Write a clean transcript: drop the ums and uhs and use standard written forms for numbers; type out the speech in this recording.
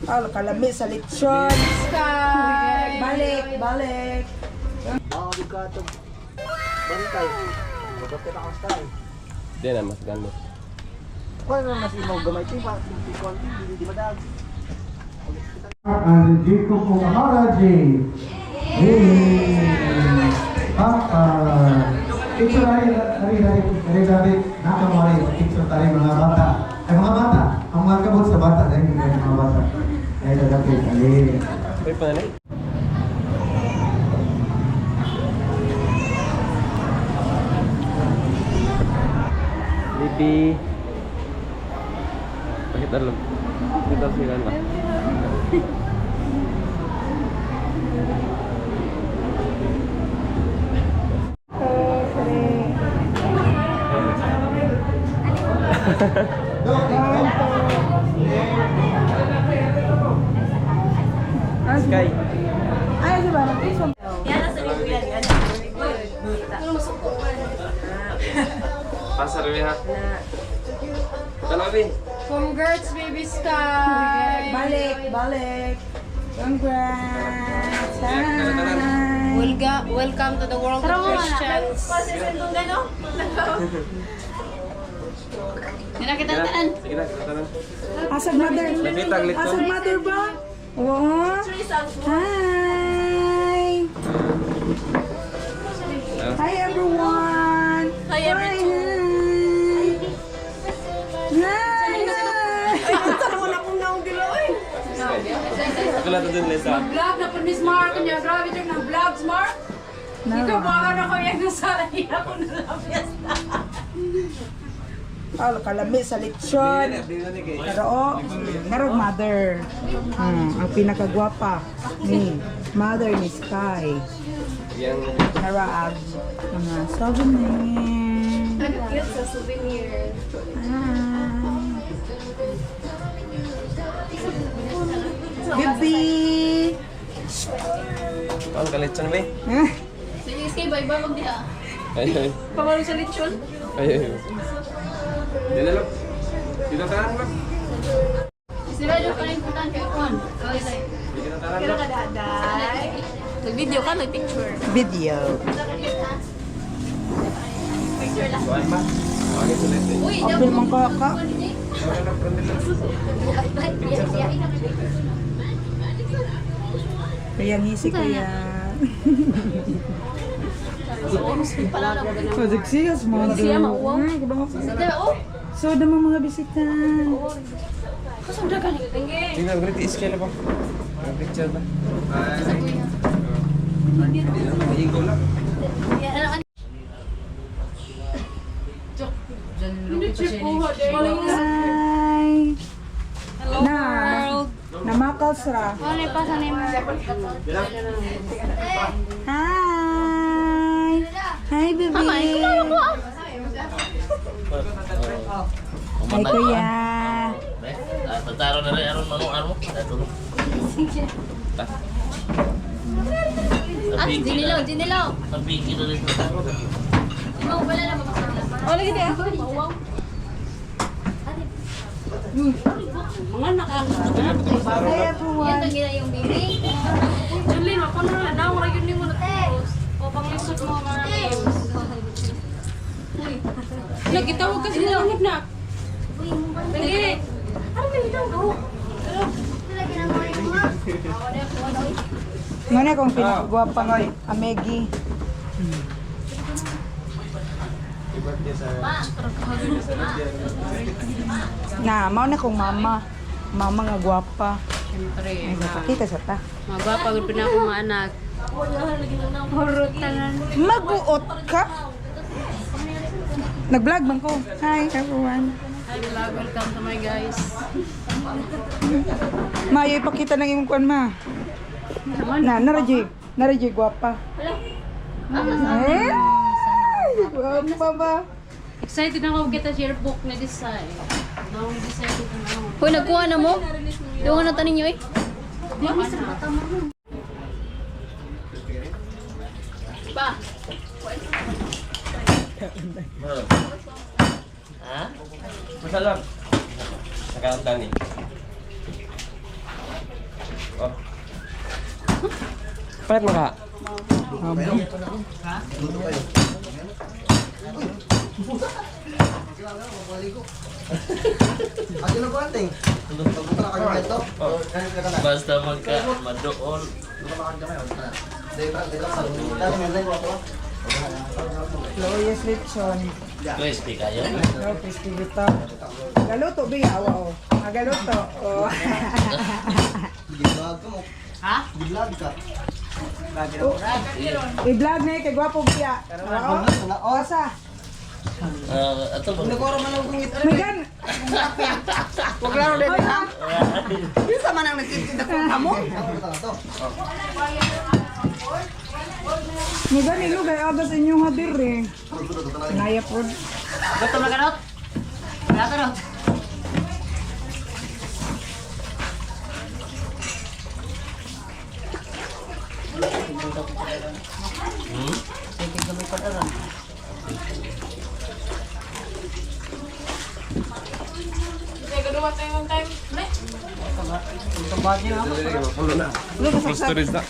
Ah, kalami sa lechon. Sky! Balik, balik. Baka ka ito. Bantay. Magkapit ako sa tayo. Di na, mas gano. Kuha na mas imaw gamay. Tipa, konti, di di madag. And Jacob Maharaji. Hey. Papa. Picture ari ari ari ari ari nakamari picture tayo mga bata. Ay mga bata, ang mga kabot sa bata dahil mga bata. Ay dadapit ali. Ay, panganay. Baby. Bakit alam? Dito sila na. Sky. Ay, di ba? Pasa rin ha. Tanabi. Congrats, baby Sky! Balik, balik. Congrats. Hi. Welcome to the world of Christians. Sige na, tanan. Asag mother. Lapitag, litson. Asag mother ba? Oo. Hi. Hi everyone. Hi everyone. Hi. Hi. Ako lang dun, Lisa. Vlog na po ni Mark. Kanya, grabe dyan ng vlogs, Mark. Ikaw baka na ko yan sa ako na lang fiesta. Ah, kalami sa lechon. Pero oh, narog mother. Ang pinakagwapa ni mother ni Sky. Yang Naraag mga souvenir. Cute sa souvenir. Hi. Baby! Ang kalitson ba? Eh, Sige, Sky, bye-bye magdiha. Ay, ay. Pamalo sa lechon. Ay, ay. Di na lang. Dito tanan lang. Sila yung kalimputan kay Juan. Dito tanan lang. Nag-video ka, nag-picture. Video. Picture lang. Kuan ba? Okay, sulit eh. Uy, Apil man ka ka. Kaya ngisi kuya. Padagsiyas mo. Siya, mauwaw. Hmm, So, damo mga bisita. Tingnan, great scale ba? Ang picture ba? Ay. Ikaw lang. Hi! Na, namakals ra. Hi! Hi, baby! Hi, kuya! Tataro na rin aron manong aro. Tataro. Ah, dinilaw, dinilaw. Tabiki na rin tataro. Ikaw, wala na Oh, lagi di. Wow. Hi, everyone! Yan tangina yung baby. Julin, ako na lang. Wala yun mo na post. O, panglisod mo mga post. Nagitawag kasi nilangit na. Lagi. Ano may itaw? Ngano kung pinakagwapa nga amegi. Na, mao na kong mama. Mama nga gwapa. Siyempre. Ay, napakita sa ta. Magwapa, gud pa na akong mga anak. Maguot ka? Nag-vlog man ko. Hi everyone. Hi vlog, welcome to my guys. Ma, yung ipakita ng imong kuan ma. Na, naraji. Naraji gwapa. Ay, gwapa ba? Excited na ako kita share book na design. Now, excited na ako. Hoy, nagkuha na mo? Duha na tanin nyo eh. Ba, Ha? Masalam. Nakalantan eh. Oh. Palit mo ka. Basta magka madool. Loyes lechon. Crispy kayo. Oh, crispy bitaw. Galuto biya awa oh. Ah, galuto. Oh. Oh. I-vlog na eh, kay gwapo biya. Oo. Oh, asa? Ah, ato ba? May gan. Huwag laro din ha. Bisa man ang nagtitinda ko kamo. May gan ilugay agas inyong hadir eh. Naya po. Gutom na kanot? Wala kanot. Full storage na.